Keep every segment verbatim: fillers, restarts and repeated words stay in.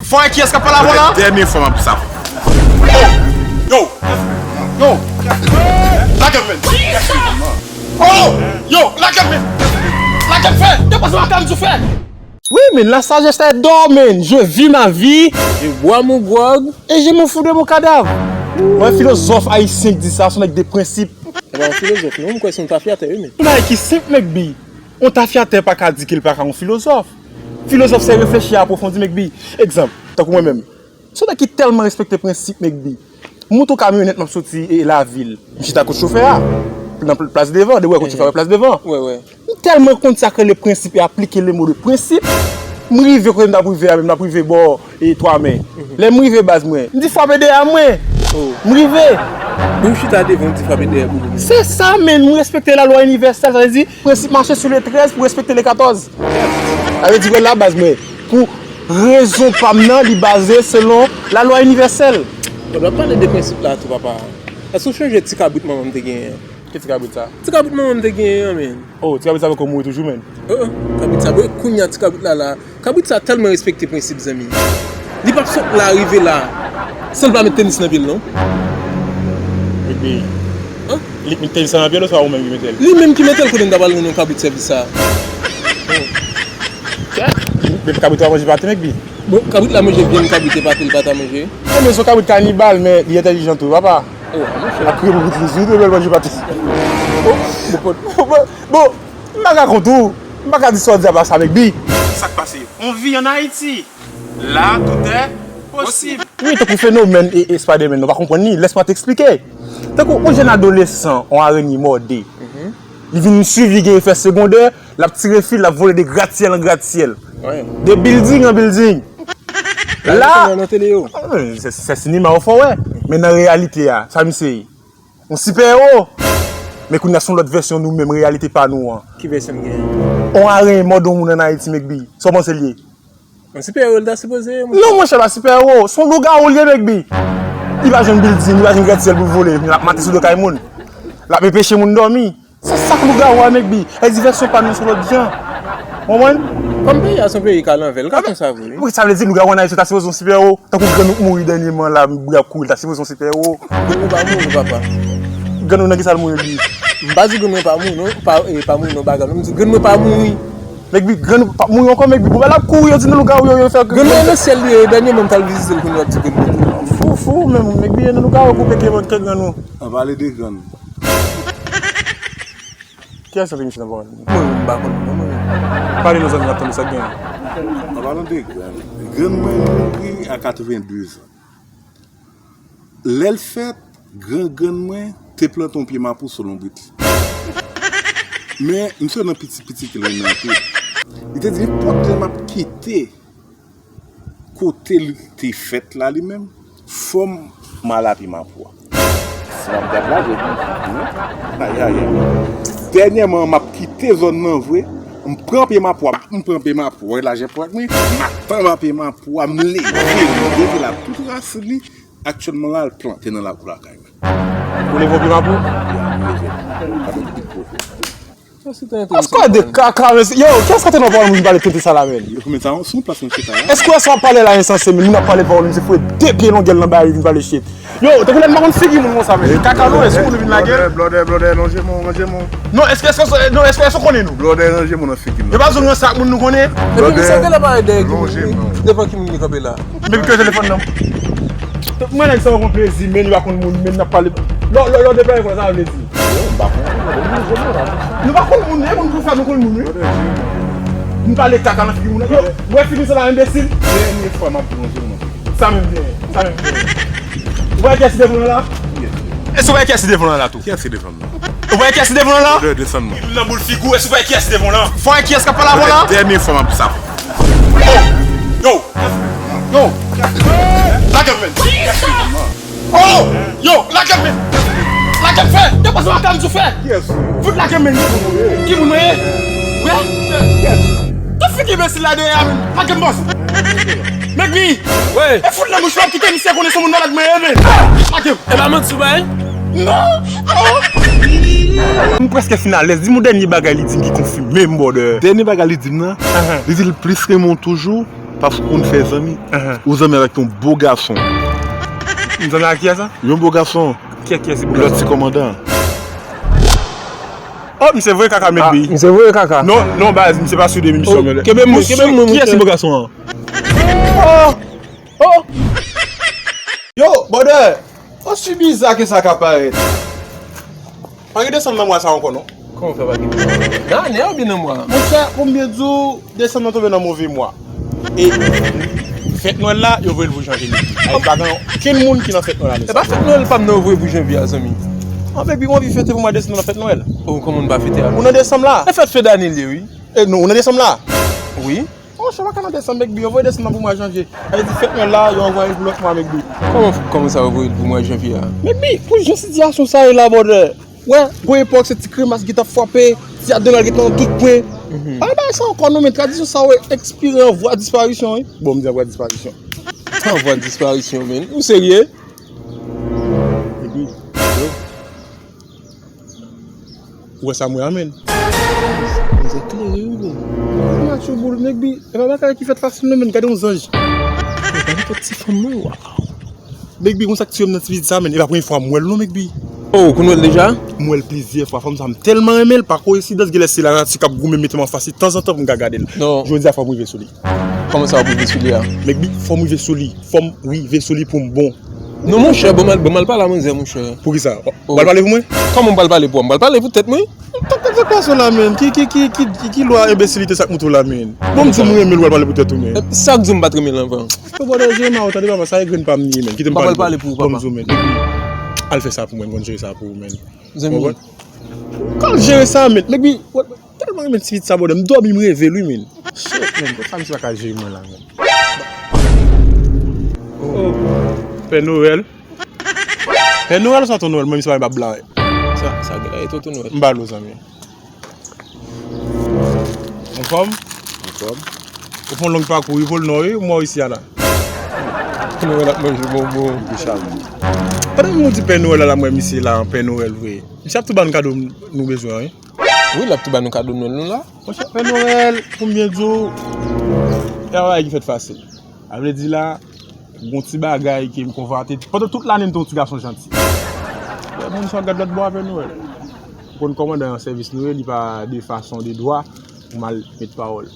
Fò wè kiyès k ap pale avè w la? Dènye fwa m ap sa. Oh! Yo! Yo! Lage m, men! Oh! Yo! Lage m, men! Lage m fè! Depoze m ap tann sou fè! Oui, men la sagesse est d'or, men. Je vis ma vie, je bois mon grog et je me fous de mon cadavre. Mwen filozòf ayisyen k di sa, se yon nèg de prensip. Se pa yon filozòf, non, m kwè se yon tafyatè, wi, men. Yon bagay ki senp, Mèk Bi. Yon tafyatè pa ka di ke l pa ka yon filozòf. Filozòf se reflechi, apwofondi, Mèk Bi. Egzanp, tankou mwen menm. Se yon nèg ki tèlman respekte prensip, Mèk Bi. M monte yon kamyonèt, m ap soti e lavil. M chita kot chofè a. Nan pl-, plas devan, depi w wè kot chofè a, wè plas devan. Wè, wè. M tèlman konn sa k rele prensip e aplike le mo de prensip. M rive kote m t ap rive a, menm m ap rive bò e twa men. Lè m rive baz mwen, m di frape dèyè mwen. Oh. M rive. Menm chita devan, m di frape dèyè boulou. Se sa, men, m respekte lalwa inivèsèl, sa vle di, prensip mache sou le trèz pou respekte le katòz. Sa vle di, wè la baz mwen, pou rezon pa m nan, li baze selon lalwa inivèsèl. Bon, n ap pale de prensip la tou, papa. Èske w sonje ti kabrit manman m te genyen an? Ki ti kabrit sa? Ti kabrit manman m te genyen an, men. Oh, ti kabrit sa poko mouri toujou, men. Oh, oh, kabrit sa, bon, kounye a ti kabrit la la. Kabrit sa tèlman respekte prensip, zanmi. Li p ap sot la, rive la, san l pa met tenis nan pye l, non. Epi, li k met tenis nan pye l, oswa ou menm ki mete l? Li menm ki mete l, kote m ta pral rann yon kabrit sèvis sa. Menm kabrit la manje pate, Mèk Bi. Bon, kabrit la manje vyann kabrit e pate l pa ta manje. Ebyen, se yon kabrit kanibal, men li entèlijan tou, papa. Oh, monchè. L ap kriye pou pitit li, tou bèl manje pate. Oh, bon, bon, bon, m pa ka kont ou. M pa ka di sa w di a pa sa, Mèk Bi. Sa k pase? On vit en Haïti. Là, tout est possible. Wi, tankou fenomèn e, e Spider-Man, nou pa konprann li. Laisse-moi t'expliquer. Tankou yon jèn adolesan, yon aranye mòde. Li vin swiv, li gen efè segondè, l ap tire fil, l ap vole de gratyèl an gratyèl. Wi. De bilding an bilding. La, nan tele yo. Se, se sinema ou fò wè. Men nan reyalite a, sa misye ye? Yon sipè ewo. Men kounye a se yon lòt vèsyon nou menm, reyalite pa nou an. Ki vèsyon l genyen? Yon aranye mòde yon moun ann Ayiti, Mèk Bi. Sa w panse l ye? Yon sipè ewo l ta sipoze ye, monchè. Non, monchè, pa sipè ewo. Se yon lougawou l ye, Mèk Bi. Li pa jwenn bilding, li pa jwenn gratyèl pou l vole, men l ap mate sou do kay moun. L ap enpeche moun dòmi. Se sa k lougawou a, Mèk Bi. E divèsyon pa nou se lòt jan. Ou konprann? Kòm peyi a se yon peyi k al anvè, l ka konsa vre, wi. Wi, sa vle di lougawou ann Ayiti ta sipoze yon sipè ewo. Tankou grann ou k mouri dènyèman la, bri ap kouri, l ta sipoze yon sipè ewo. Grann mwen pa mouri, papa. Grann ou nan kisa l mouri, Mèk Bi? M pa di grann mwen pa mouri, non. Pa, e, pa mouri, non, bagay, non. M di grann mwen pa mouri. Mèk Bi, grann ou pa mouri ankò, Mèk Bi. Bon, bagay la ap kouri, yo di nou lougawou, yo, yo fè. Grann mwen nan syèl li ye, dènyèman m t al vizite l, kounye a ap di grann mwen. Fou, fou, men Mèk Bi, nan lougawou pou pete vant ke grann ou. An pale de grann. Kiyès nan te miche nan pawòl? Mwen menm, m pa konn non, mwen menm. Pale non, zanmi, n ap tande sa k genyen. An palan de grann, grann mwen mouri a katrevenndezan. Lè l fèt, gran grann mwen te plante yon pye mapou sou lonbrit li. Men, misye nan piti piti ke l renmen anpil. Li te di, nenpòt lè m ap kite kote l te fèt la, li menm, fò m al a pye mapou a. Si m ap gad la, je di, hmm, ayayay. Dènyèman, m ap kite zòn nan vre, m pran pye mapou a, m pran pye mapou a, lajè pwèk mwen, m ap tann pye mapou a, m leve, m leve la tout rasin li, aktyèlman la, l plante nan lakou lakay mwen. Ou leve yon pye mapou? Ya, m leve l. Avèk tout pwofè. Sa se te enteresan. Askò de kaka, men yo, kiyès k antre nan pawòl moun vin pale tete sa la, men? Yo, men sa, se yon plas mwen chita la. Èske w wè sa w ap pale la ensanse, men moun ap pale pawòl, men se foure de pye longè l nan bay li vin pale shit. Yo, tankou lè m pa konn figi moun konsa, men. Kaka, non, èske moun vin lage? Blòdè, blòdè, blòdè, lonje men w, lonje men w. Non, èske, èske, non, èske, èske w konnen nou? Blòdè, lonje men w nan figi m. Yo pa bezwen ranse ak moun nou konnen. Epi, misye genlè pa wè dèyè ki moun li, devan ki moun li kanpe la. Depi ke telefòn nan. Mwen nèg sa yo konn plezi, men li pa konn moun, men n ap pale. Lò, lò, lò deplwaye konsa, sa vle di. Nou pa konn moun, e moun pou fè nou konn moun, wi. Nou pale kaka nan figi moun. Yo, wè figi sa la, enbesil. Dènye fwa m ap plonje w nan figi. Sa menm genyen, sa menm genyen. Ou pa wè kiyès ki devan w la? Èske ou pa wè kiyès ki devan w la tou? Kiyès ki devan m nan? Ou pa wè kiyès ki devan w la? Desann mwen. Nan boul figi w, èske ou pa wè kiyès ki devan w la? Fò wè kiyès k ap pale avè w la? Dènye fwa m ap sa. Yo! Yo! Yo! Lage m, men! Oh! Yo! Lage m, men! Lage m fè! Depoze m ap tann sou fè! Fout lage m, men! Ki moun mwen ye? Wè? Tout figi enbesil la dèyè a, men! Lage m, bòs! Mèk Bi! Wi! E fout nan bouch mwen, kite misye konnen se moun malad mwen ye, men! Lage m! E pa manti w bay? Non! Oh! M prèske fin alèz. Di m yon dènye bagay li di m ki konfime m, brother. Dènye bagay li di m nan, li di l plis renmen w toujou. Paske ou konn fè zanmi. Ou zanmi avèk yon bo gason. M zanmi ak kiyès sa? Yon bo gason. Kiyès, kiyès se bo gason? Lòt ti kòmandan. Oh, misye voye kaka, Mekbi. Misye voye kaka. Non, non, baz, misye pa sou de misyon, men. Kenbe mwen, kenbe mwen, kiyès se bo gason an? Oh! Oh! Yo, brother! Osi biza ke sa ka parèt, pa gen desanm nan mwa sa ankò, non. Kòman fè pa gen desanm nan mwa? Nan ane a oubyen nan mwa a? Monchè, pou m byen di w, desanm nan tonbe nan move mwa. E fèt Nwèl la, yo voye l pou janvye. Ay, pa gen okenn moun ki nan fèt Nwèl ane sa. E pa fèt Nwèl pa m nan, yo voye pou janvye a, zanmi. An, Mekbi, ou anvi fete pou mwa desanm nan fèt Nwèl? Oh, kòman n pa fete a? Ou nan desanm la? E fèt fen dane l ye, wi. E non, ou nan desanm la? Wi. Oh, chè, pa ka nan desanm, Mekbi. Yo voye desanm nan pou mwa janvye. Sa vle di fèt Nwèl la, yo anvoye l pou lòt mwa, Mekbi. Kòman, kòman sa yo voye l pou mwa janvye a? Mekbi, pou jan sitiyasyon sa ye la, brother. Wè, gon epòk se ti kremas ki t ap frape, ti adrenal ki te nan tout pwen. Pa nan bagay sa ankò non, men tradisyon sa yo ekspire an vwa disparisyon, wi. Bon, m di an vwa disparisyon. An vwa disparisyon, men. Ou serye? Mekbi, yo. Ou wè sa m wè a, men? Manzè klere, wi, men. Ou match boul, Mekbi. E pa bagay ki fèt fasil, non, men. Gade yon zanj. E pa nenpòt ti fanm, non, waw. Mekbi, konsa k tiye m nan ti vizit sa, men. E pa premye fwa m wè l, non, Mekbi. Oh, ou konn wè l deja? M wè l plizyè fwa. Fanm sa, m tèlman renmen l. Pa koyensidans, genlè se lanati k ap goumen mete m anfas li tanzantan pou m ka gade l. Non. Jodi a, fò m rive sou li. Kòman sa w ap rive sou li a? Mekbi, fò m rive sou li. Fò m rive sou li pou m bon. Non, monchè, ban m al, ban m al pale a manzè, monchè. Poukisa? Ou pral pale pou mwen? Kòman m pral pale pou ou? M pral pale pou tèt mwen. Tèt, tèt, tèt, tèt, tèt, la, men. Ki, ki, ki, ki, ki, ki lwa enbesilite sa k moute w la, men? Bon, m di w m renmen l, ou pral pale pou tèt ou, men. Sa k di w m pa t renmen l anvan? Yo, bòdè, jere ma ou, tande papa, sa e grenn pa m li ye, men. Kite m pale pou ou. Ban m di w, men. Al fè sa pou mwen, m konn jere sa pou ou, men. Zanmi. Ou konprann? Kal jere sa, men. Mekbi, tèlman renmen ti vit sa, bòdè. M dòmi, m reve l, wi, men. Shit, men. Poukisa misye pa ka jere mwen la, men? Oh. Pè Noël. Pè Noël sa, Tonton Noël, mwen, misye pa bab la, wi. Sa, sa gen la, e Tonton Noël. M ba l ou, zanmi. Anfòm? Anfòm. Ou fè yon long pakou, wi, pou l non, wi, ou mò isi a la. Pè Noël ap manje bonbon. Li chalman. Pandan nou di Pè Noël la, la, mwen, misye la, Pè Noël vre. Misye ap tou ba n kado nou bezwen, wi. Wi, l ap tou ba nou kado Nwèl nou la. Monchè, Pè Noël, pou m byen di w, e pa bagay ki fèt fasil. Sa vle di la, gon ti bagay ke m konvate. Pandan tout lane, m te yon ti gason janti. Lè moun sa w gad lòt bò a, Pè Noël. Ou konn kòmandan an sèvis nou ye, li pa de fason de dwa pou m al met pawòl.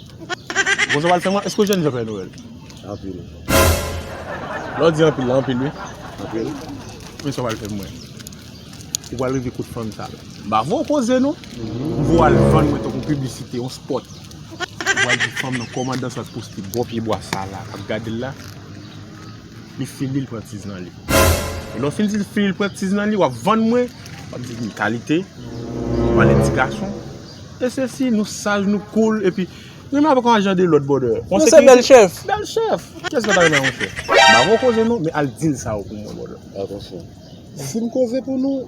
Bon, sa w al fè mwen, èske w jènjan, Pè Noël? Anpil. Lè w di anpil la, anpil, wi. Anpil. Men sa w al fè mwen. Ou pral rive kot fanm sa. M pa voye w koze non. M voye w al vann mwen tankou piblisite, yon spòt. Ou pral di fanm nan kòmandan sa t poste bò pye bwa sa la, k ap gade l la. Li fini, l pran tiz nan li. E lè w fin di l fini, l pran tiz nan li, w ap vann mwen, w ap di m kalite, w pale ti gason. E sesi, nou saj, nou cool, epi nou menm avèk yon ajan de lòd, brother. Nou se bèl chèf. Bèl chèf. Kiyès pa ta renmen yon chèf? M pa voye w koze non, men al di l sa yo pou mwen, brother. Atansyon. Si m koze pou nou,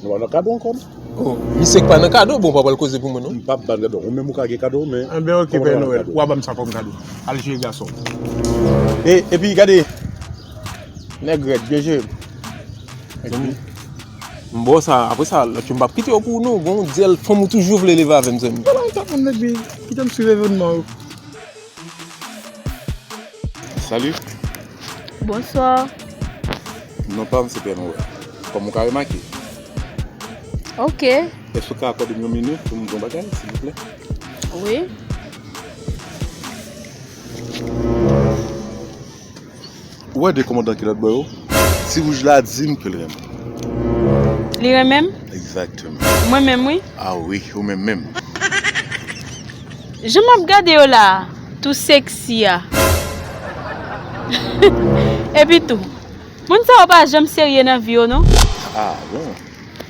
nou pa nan kado ankò non. Oh, misye k pa nan kado, bon, w pa pral koze pou mwen non. M p ap ba n kado. Ou menm ou ka gen kado, men. Anben, oke, Pè Noël. Ou a ban m sa kòm kado. Al jere gason. E, epi, gade. Nèg rèd, byen jere. Epi, m ba w sa, apre sa, lòt yo m p ap kite yo pou ou non. Gon dyèl fanm ou toujou vle leve avè m, zanmi. Wala, m t ap konn, epi, kite m swiv evènman yo. Salut. Bonsoir. Non pa m se Pè Noël. Kòm ou ka remake. Ok. Èske w ka akòde m yon minit pou m di yon bagay, silvouplè? Wi. Ou wè de kòmandan ki lòt bò yo? Ti wouj la di m ke l renmen w. Li renmen m? Egzakteman. Mwen menm, wi. A wi, ou menm menm. Jan m ap gade yo la a, tou seksi a. Epi tou, moun sa yo pa janm serye nan vi yo, non. Ah bon?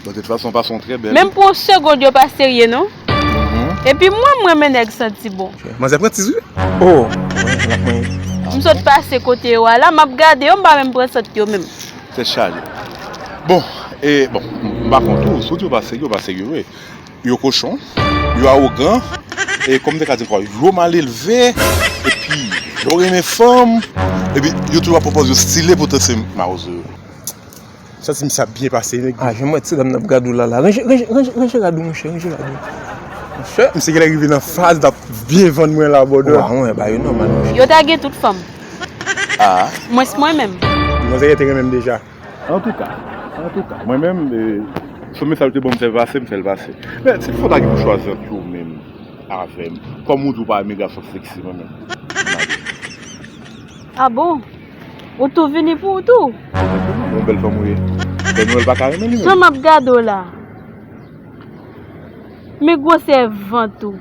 Bon, de tout fason, w pase yon trè bèl. Menm pou yon segond, yo pa serye, non. Mhm. Epi mwen, m renmen nèg santi bon. Manzè pran tiz, wi. Oh! M sot pase kote yo a la, m ap gade yo, m pa menm pran sant yo menm. Tèt chaje. Bon, e, bon, m pa kont ou, si w di yo pa serye, yo pa serye vre. Yo kochon, yo awogan, e kòm m te ka di ankò, yo mal elve, epi yo renmen fanm, epi yo toujou ap pran pòz yo stile poutan se mawouzo yo. Santi misye ap byen pase, nèg. Ah, jan m wè ti dam nan ap gade w la, la. Ranje, ranje, ranje, ranje rad ou, monchè, ranje rad ou. Chè, misye genlè rive nan faz l ap byen vann mwen la, brother. Wa, mwen, ba yo nòmal, monchè. Yo ta gen tout fanm. Ah. Mwens mwen menm. Manzè te renmen m deja. Antouka, antouka, mwen menm, eh, se mesaj ou te ban m fè pase, m fè l pase. Men, si fò ta gen pou chwazi ant ou menm avè m, kòm ou di ou pa renmen gason seksi, mwen menm. Ah bon? Ou tou vini pou ou tou? Yon bèl fanm ou ye. Pè Nwèl pa ka renmen li menm. Jan m ap gade w la. Men gwosè vant ou.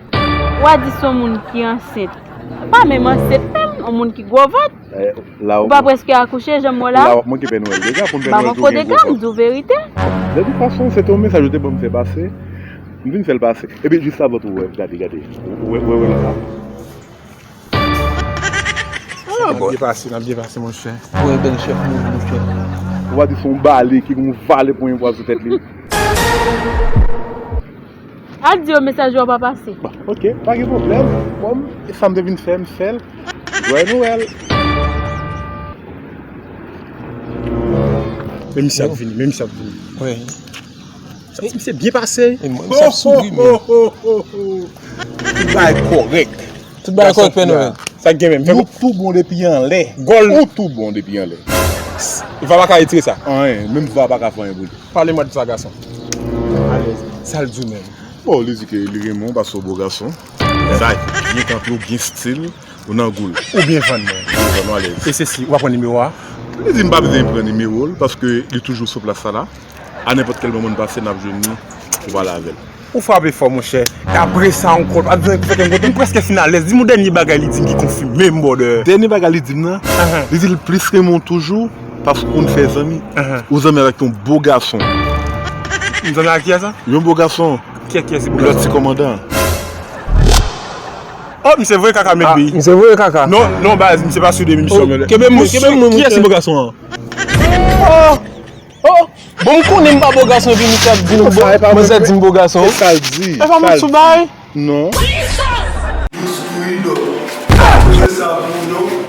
W a di se yon moun ki ansent. Pa menm ansent menm, yon moun ki gwo vant. Eh, la ou pa prèske akouche, jan m wè la. La w ap manke Pè Nwèl deja, pou m Pè Nwèl tou gen gwo vant. M di w verite. De tout fason, se te yon mesaj ou te ban m fè pase. M vin fè l pase. Epi jis avan tou, wè, gade, gade. Ou wè, wè, wè la. Ah, bon. N ap byen pase, n ap byen pase, monchè. Ou wè bèl chèf nou, monchè. Ou pa di se yon bale ki gon vale pran yon pwa sou tèt li. Al di yo mesaj yo pa pase. Bon, ok, pa gen pwoblèm. Kòm e sa m te vin fè, m fè l. Jwèy Nwèl. Men misye ap vini, men misye ap vini. Wi. Sa, misye byen pase. E mwen, misye ap souri, men. Tout bagay kòrèk. Tout bagay kòrèk, Pè Nwèl. Sa k gen menm? Yo tou bon depi anlè. Gòl. Ou tou bon depi anlè. Va pa ka retire sa. Anyen, menm va pa ka fè anyen pou li. Pale mwen de sa, gason. Alèz. Sa l di w menm? Bon, li di ke li renmen w paske w bo gason. Sa byen kanpe, w gen stil, ou nan gou l. Ou byen vann mwen. Ou byen vann mwen, alèz. E se si, ou pa pran nimewo a? Li di m pa bezwen pran nimewo l paske li toujou sou plas sa la. A nenpòt kèl moman n pase, n ap jwenn li pou pale avè l. Ou frape fò, monchè. E apre sa ankò, pa bezwen fè kè m kontan. M prèske fin alèz. Di m yon dènye bagay li di m ki konfime m, brother. Dènye bagay li di m nan, li di l plis renmen w toujou paske w konn fè zanmi. Ou zanmi avèk yon bo gason. M zanmi ak kiyès sa? Yon bo gason. Kiyès, kiyès se bo gason? Lòt ti kòmandan. Oh, misye voye kaka, men. Ah, misye voye kaka. Non, non, baz, misye pa sou de misyon, men. Kenbe mwen, kenbe mwen, kiyès se bo gason an? Oh! Oh! Bon, m konnen m pa bo gason, epi misye ap di m bo, manzè di m bo gason. Se sa l di. E pa mwen sou bay. Non. Dous Bruno. Poze sa Bruno.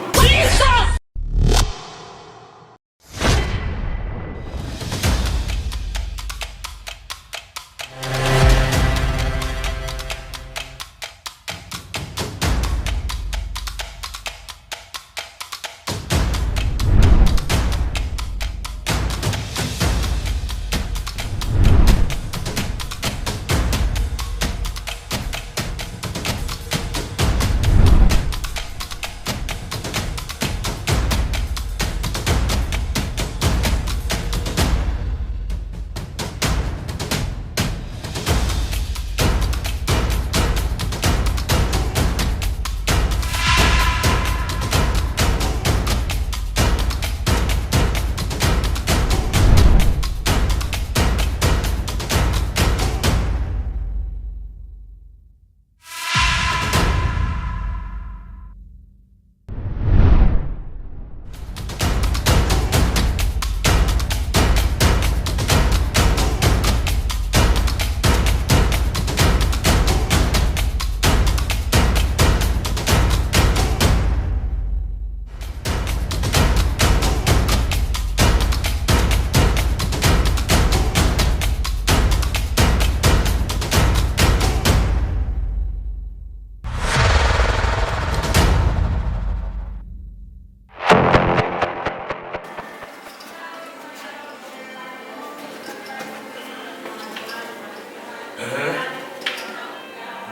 Un,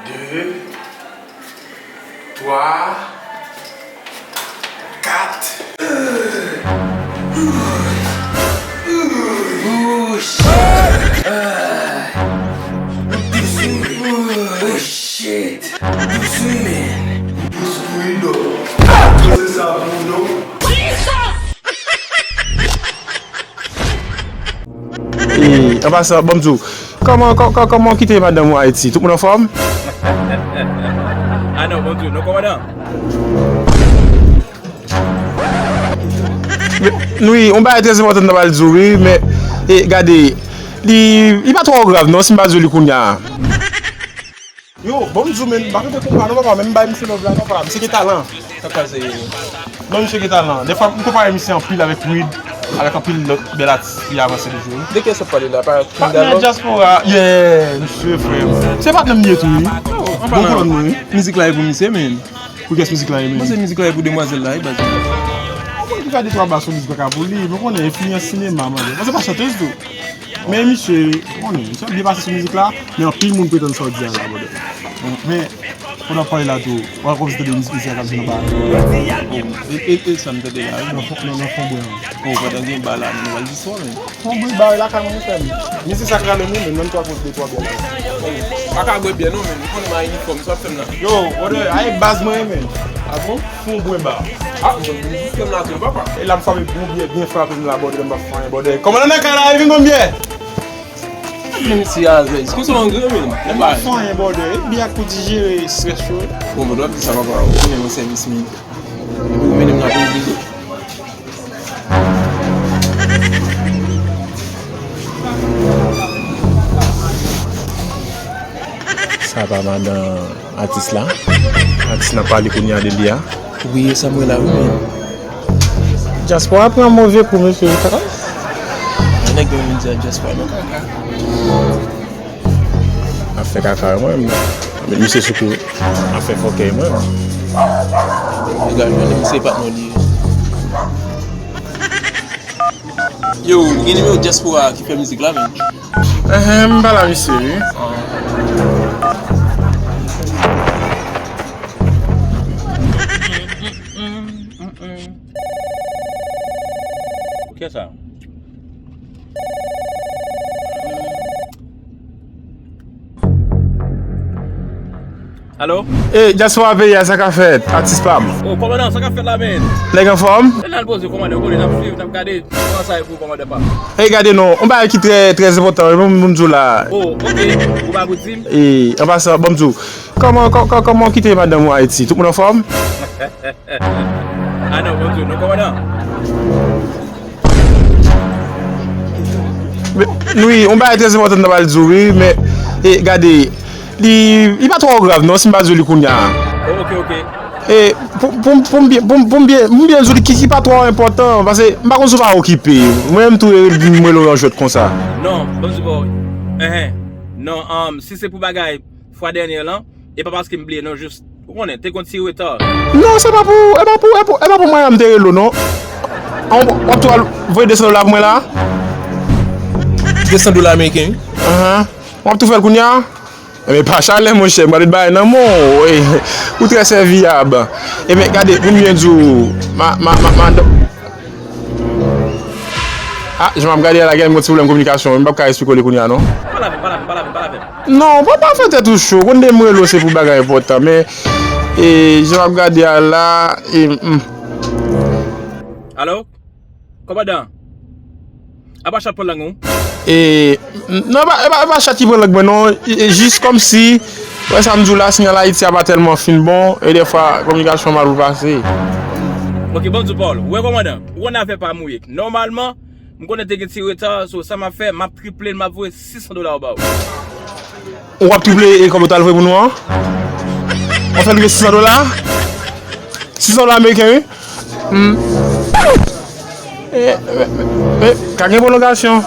deux, trois, quatre. Oh shit! Ah. Oh shit! Dous wi, men. Dous Bruno. Poze sa Bruno. E, an pasan, ban m di w, kòman, kò-, kò-, kòman w kite madanm ou Ayiti? Tout moun anfòm? Ah non, ban m di w, non, kòmandan. Men, wi, yon bagay trè enpòtan m ta pral di w, wi, men, e, gade, li, li pa twò grav, non, si m pa di w li kounye a. Yo, bon, m di w, men, m pa konte konpa non, papa, men m bay misye love la, papa, misye gen talan. Sa k pase? Non, misye gen talan. Dèfwa, m konpare misye anpil avèk Reed, avèk anpil lòt bèl atis ki avanse toujou. De kiyès w ap pale la? Pa Patnè Diaspora, yeah, misye, frè m. Se patnè m ye tou, wi. Bon kolòn mwen, wi. Mizik la e pou misye, men. Pou kiyès mizik la ye, men? Mwen se mizik la e pou demwazèl la, wi, baz. Yon moun ki fè de twa bas sou mizik la ka pou li, mwen konnen enfliyans sinema, mwen. Mwen se pa chantèz tou. Men misye, mwen konnen, misye ap byen pase sou mizik la, men anpil moun pretann sa w di a la, brother. Men, pandan w ap pale la tou, w a kòmanse tande mizik misye a k ap jwe nan bagay. E, e, e sa m tande la, wi. Nan fon, nan, nan fon bwen an. O, pandan gen ba la, nou pral di sa, men. Fon bri bare lakay mwen, frè m. Misye sa k rale nou, men menm twa kote de twa byen la. Pa ka bwè byen non, men nou konnen m a inifòm, sa w ap fè m la. Yo, brother, a e baz mwen, men. A bon? Fon bwen ba. A, mwen, mwen, mwen, mwen, la tou, papa. E la m frape bon byen, byen frape m la, brother, m pa fè anyen, brother. Kòmandan nan kay la, e vin ban m byen. Men misye avèg. Kòman sa w angrè, men? M pa fè anyen, brother. E byen ak pou dijere strès yo. Bon, brother, w ap di sa, papa. Ou konnen mwen sèvis, men. Epi ou mennen m nan pou oblije. Sa pa madan atis la? Atis n ap pale kounye a de li a? Wi, e sa m wè la, wi, men. Dyaspora pran move kou, mesye. Nèg yo menm di a dyaspora nan kaka. Ap fè kaka mwen menm. Met misye sou kou. Ap fè fòkè mwen menm. Egal, jwenn misye pa t non li. Yo, ou gen nimewo dyaspora ki fè mizik la, men? Enhen, m pale a misye, wi. Kiyès sa? Alo? Ey, dyaspora peyi a, sa k ap fèt, atis pa m? O, kòmandan, sa k ap fèt la, men? Nèg anfòm? Lè n al poze kòmandan, kote n ap swiv, n ap gade kòman sa ye pou kòmandan pa m. Ey, gade non, yon bagay ki trè, trè enpòtan, wi, pou m, pou m di w la. O, oke, ou pa pou di m? E, an pasan, ban m di w, kòman, kò-, kò-, kòman w kite madanm ou Ayiti? Tout moun anfòm? A non, Bondye, non, kòmandan. Men, wi, yon bagay trè enpòtan m ta pral di w, wi, men, e, gade, li, li pa twò grav, non, si m pa di w li kounye a. O, oke, oke. E, pou, pou, pou m byen, pou, pou m byen, pou m byen di w li ki, ki pa twò enpòtan, paske m pa konn si w pa okipe. Mwen menm tou, e, m rele w nan jwèt konsa. Non, Bondye, bò, enhen. Non, um, si se pou bagay fwa dènyè lan, e pa paske m bliye, non, jis, ou konnen, te gon ti reta. Non, se pa pou, e pa pou, e pa pou, e pa pou mwen menm te rele w, non. An, w ap tou al voye de san dola pou mwen la? De san dola ameriken, wi. Ahan. W ap tou fè l kounye a? Enben, pa chalè, monchè, m pral met bagay nan men w. E, ou trè sèviyab. Enben, gade, pou m byen di w, ma, ma, ma, madanm. A, jan m ap gade a la, gen yon ti pwoblèm kominikasyon, m p ap ka esplike w li kounye a, non. Pale avè m, pale avè m, pale avè m, pale avè m. Non, pa, pa fè tèt ou cho. Konn de m rele w se pou bagay enpòtan, men, e, jan m ap gade a la, e, hmm. Alo? Kòmandan? Apa chat pran lang ou? E, n-, non, e pa, e pa, e pa chat ki pran lang mwen, non. E, e, jis kòmsi, wè sa m di w la, siyal Ayiti a pa tèlman fin bon, e dèfwa, kominikasyon mal pou pase. Oke, ban m di w, Paul. Ou wè, kòmandan, ou konn afè pa m ou ye. Nòmalman, m konnen te gen ti reta, so sa m ap fè, m ap triple l, m ap voye sis san dola ba ou. Ou ap triple e kòb ou t al voye pou nou an? W ap fè l rive sis san dola? Sis san dola ameriken, wi. Hmm. E, e, e, e, ka gen pwolongasyon.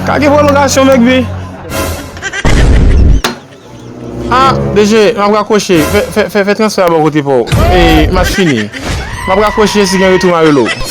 Ka gen pwolongasyon, Megby. A, D J, m ap rakwoche. Fè, fè, fè, fè transfè a bò kote pa w. E, match fini. M ap rakwoche, si gen retou, m a rele w.